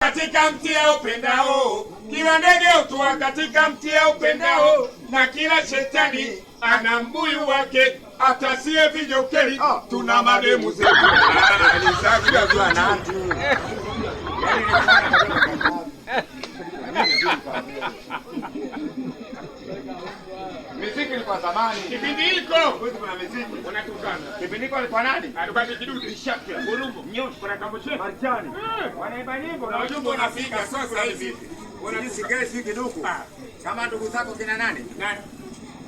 Katika mti upendao, kila ndege hutua katika mti upendao, na kila shetani ana mbuyu wake, atasie vijokeli, tuna mademu zetu. Miziki ilikuwa zamani. Kipindi hiko Siku kuna miziki. unatukana Kipindi hiko alikuwa nani? alikuwa ni kidude Shakira. Burungu kuna kamboshe Marjani. Wanaimba nyimbo na ujumbe unafika sasa hivi. Sijui sigeli sijui kiduku. Ah. Kama ndugu zako kina nani? Nani?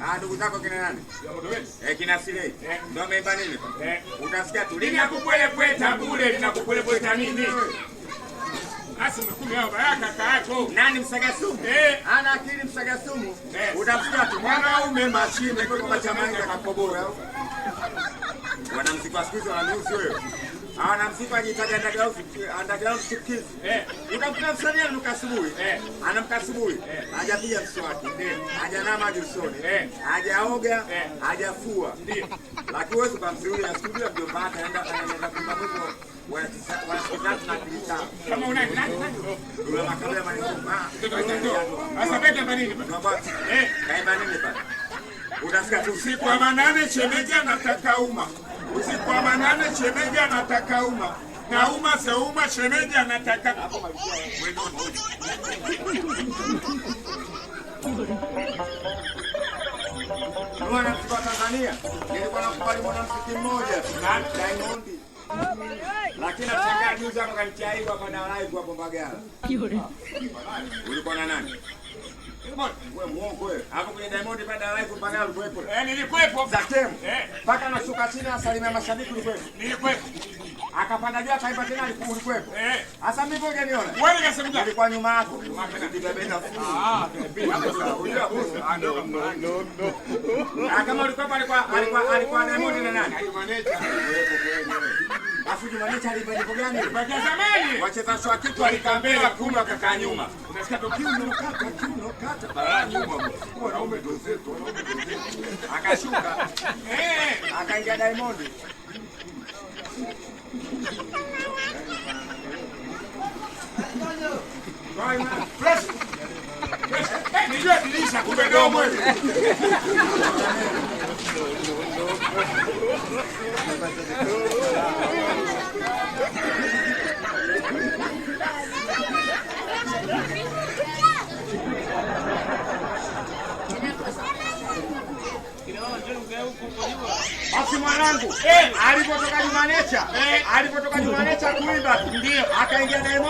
Ah, ndugu zako kina nani? Ya moto wetu. Eh, kina Silei. Eh. Ndio ameimba nini? Eh. Utasikia tu Linakupwelepweta bure, linakupwelepweta nini? Asi umekumi hao baya kaka yako. Nani msaga sumu? Eh. Ana akili msaga sumu. Eh. Utasikia tu mwanaume mashine kwa chama kakobora. Wanamuziki wa siku hizi wananiuzi wewe. Wanamuziki wajitaga underground underground chipukizi. Eh. Utamkuta msanii anaamka asubuhi. Eh. Anaamka asubuhi. Eh. Hajapiga mswaki. Hajanawa maji usoni. Eh. Hajaoga, Eh. hajafua. Ndio. Lakini wewe ukamzuia studio mjomba wake anaenda anaenda kuimba mwimbo wa 93 na akili tano. Kama una nani nani? Dula makabila manikumba. Sasa beka kwa nini? Eh. Kaimba nini pale? Utasikia tu Usiku wa manane shemeji anataka uma. Usiku wa manane shemeji anataka uma. Na uma seuma shemeji anataka. Mwanamuziki wa Tanzania nilikuwa nakubali mwanamuziki mmoja Diamond, lakini nashangaa juzi hapo kanitia aibu hapa na live hapo Mbagala. Ulikuwa na nani? Wewe muongo wewe. Hapo kwenye Diamond pale na live Mbagala ulikuwepo. Eh, nilikuwepo. Za temu. Eh. Mpaka anashuka chini asalimia mashabiki ulikuwepo. Nilikuwepo. Akapanda juu akaimba tena ulikuwepo. Eh. Sasa mimi ngoja niona. Wewe nikasema gani? Nilikuwa nyuma yako. Nilibeba nafuu. Ah, Unajua bosi. Ah, no, no, no. Ah, kama ulikuwepo alikuwa Diamond na nani? Alafu Jumanecha aliimba nyimbo gani? Kwa zamani. Wacheza shwa kitu alikaa mbele kumi wakakaa nyuma. Unasikia tu Kiuno kata, kiuno kata. balaa nyuma. Wanaume ndio zetu, wanaume ndio zetu. Akashuka, Eh. akaingia Diamond. Fresh. Fresh. Eh, nijue dirisha kumbe domo hili. Basi mwanangu, Eh. alipotoka Jumanecha, Eh. alipotoka Jumanecha kuimba tu, Ndio. akaingia Diamond.